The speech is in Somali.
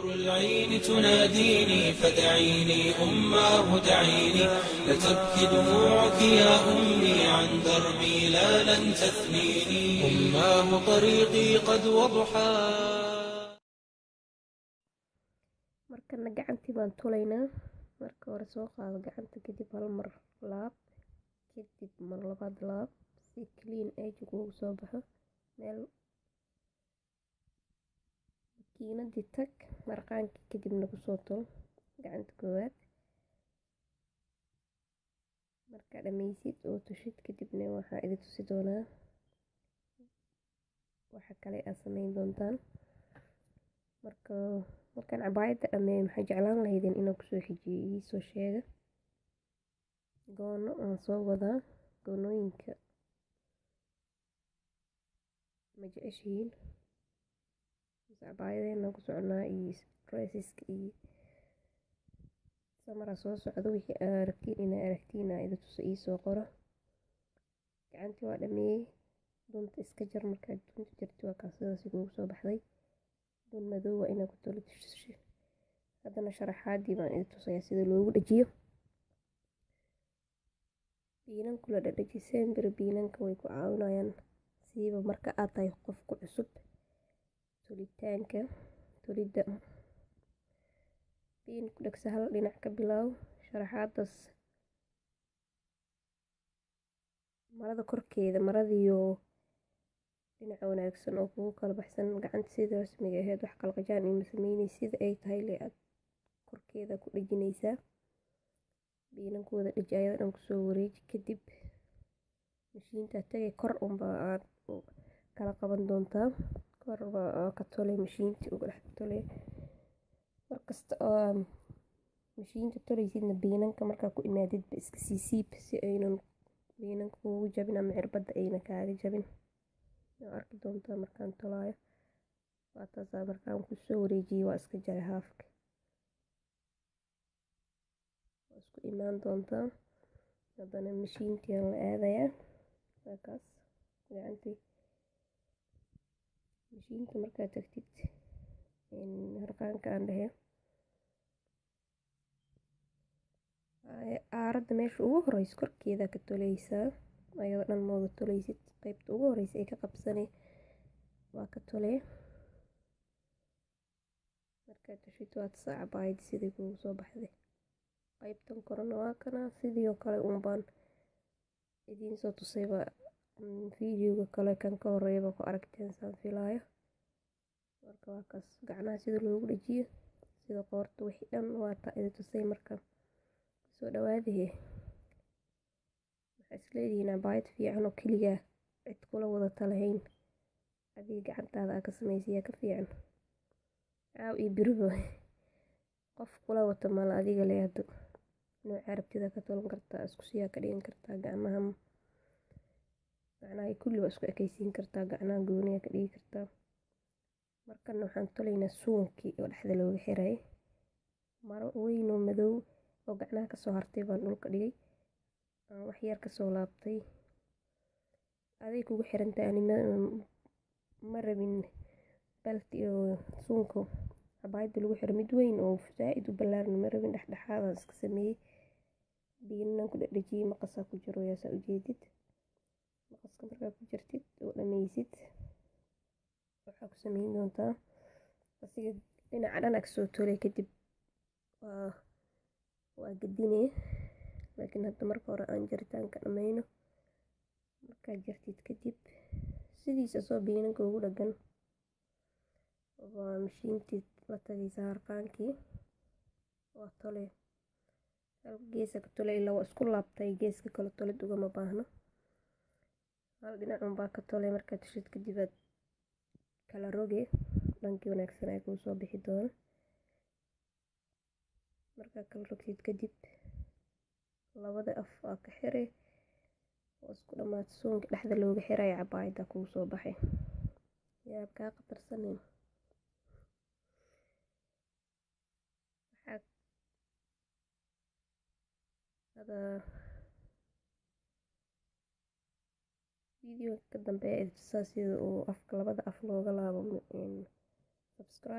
حور العين تناديني فدعيني أماه دعيني، لتبكي دموعك يا أمي عن دربي لا لن تثنيني، أماه طريقي قد وضحا. Markana gacantii baan tolaynaa. Marka hore soo qaado gacanta, kadib hal mar laab, kadib mar labaad laab, si clean edge kuugu soo baxo. Meel makiinadii tag, marqaankii kadibna kusoo tol gacanta koowaad. Markaa dhammaysid oo tushid kadibna waxaa idi tusi doonaa waxa kale aad sameyn doontaan. Marka markaan cabaayadda dhameeyo, maxaa jeclaan lahaydeen inaan kusoo xijiyo? Iisoo sheega. Goono aan soo wadaa, goonooyinka ma jeceshihiin mise cabaayadeenna ku soconaa iyo dresseska iyo samaraa soo socdo? Wixii aa aragtiin inaa aragtiin aa idi tuso, iisoo qoro. Gacantii waa dhameeyey, dunta iska jar. Markaad dunta jarti, waa kaa sidaas kuugu soo baxday. Dun madow waa inaa ku tolo. Haddana sharaxaadii baan idi tusayaa sida loogu dhajiyo biinanku. La dhadhaji sembir, biinanka way ku caawinayaan, siiba marka aad tahay qof ku cusub tolitaanka tolidda. Biin ku dhegsa, hal dhinac ka bilaaw sharaxaadaas marada korkeeda, maradiyo dhinaca wanaagsan oo kugu kala baxsan. Gacanta sida rasmiga ahayd wax kala qajaan ima sameynay, sida ay tahay le aad korkeeda ku dhejinaysaa. Biinan ku wada dheji, ayada dhan kusoo wareeji. Kadib mashiinta tagay, kor unbaa aad kala qaban doontaa, kor baa ka tolay, mashiintii uga dhex tolay. Markasta oo mashiinta tolaysidna, biinanka markaa ku imaadidba iska sii siib, si aynan biinanka kuugu jabin ama cirbadda ayna kaaga jabin. Waa arki doontaa markaan tolaayo. Waa taasaa, markaan kusoo wareejiyey waa iska jaray haafka. Waa isku imaan doontaa. Haddana mashiintii aan la aadayaa. Waa kaas gacantii. Mashiinta markaad tagtid, harqaanka aan dhehe, aaradda meesha ugu horeysa korkeeda ka toleysaa. Ayadoo dhan ma wada toleysid, qeybta ugu horeysa ay ka qabsanay waa ka tolee. Markaad toshid, waa tasaa cabaayadii sidii kuugu soo baxday. Qeybtan korena waa kana, sidii oo kale uun baan idiin soo tusayba videoga kale kan ka horeeyaba ku aragteen saan filaayo. Marka waa kaas gacnaha sida loogu dhajiyo, sida qoorta, wixii dhan waa taa idi tusay. Marka soo dhawaadahe, waxaa isleedihiin cabaayad fiican oo keligaa cid kula wadata lahayn, adiga gacantaada aa ka samaysay yaa ka fiican? Caaw iyo beriba qof kula wato mala, adiga le hadda nooca rabtida ka tolan kartaa, isku siyaa ka dhigan kartaa. Gacmaha, gacnaha kulli waa isku ekaysiin kartaa, gacnaha gooniyaa ka dhigi kartaa. Markana waxaan tolaynaa suunkii oo dhexda looga xiray. Maro weyn oo madow oo gacnaha kasoo hartay baan dhulka dhigay, aan wax yar kasoo laabtay. Aday kugu xirantahay, ani ma rabin balti oo suunka cabaayadda lagu xiro mid weyn oo zaaid u ballaaran ma rabin, dhexdhexaadaan iska sameeyey. Biinan ku dhadhajiyey, maqasaa ku jiro yaa saa ujeedid. Maqaska markaa ku jirtid oo dhammaysid, waxaa ku sameyn doontaa asiga dhinaca dhan aa kasoo tolay, kadib waa gedine. Laakiin hadda marka hore aan jaritaanka dhammayno. Markaad jartid kadib, sidiisa soo biinanka ugu dhagan waa mashiintii la tagaysa, harqaankii waa tole. Hal geesa ka tole, ilaa waa isku laabtay, geeska kale tolid ugama baahno, hal dhinac unbaa ka tolay. Markaad tushid kadib aad kala roge, dhankii wanaagsan ay kuu soo bixi doono. Markaa kala rogtid kadib, labada af aa ka xiray, waa isku dhamaatay. Suunka dhexda looga xiraya cabaayadda kuu soo baxay, yaa kaa khatarsanin. Waxaa hada video ka dambeeya idi tusaa sida uu afka, labada af looga laabo. Subscribe.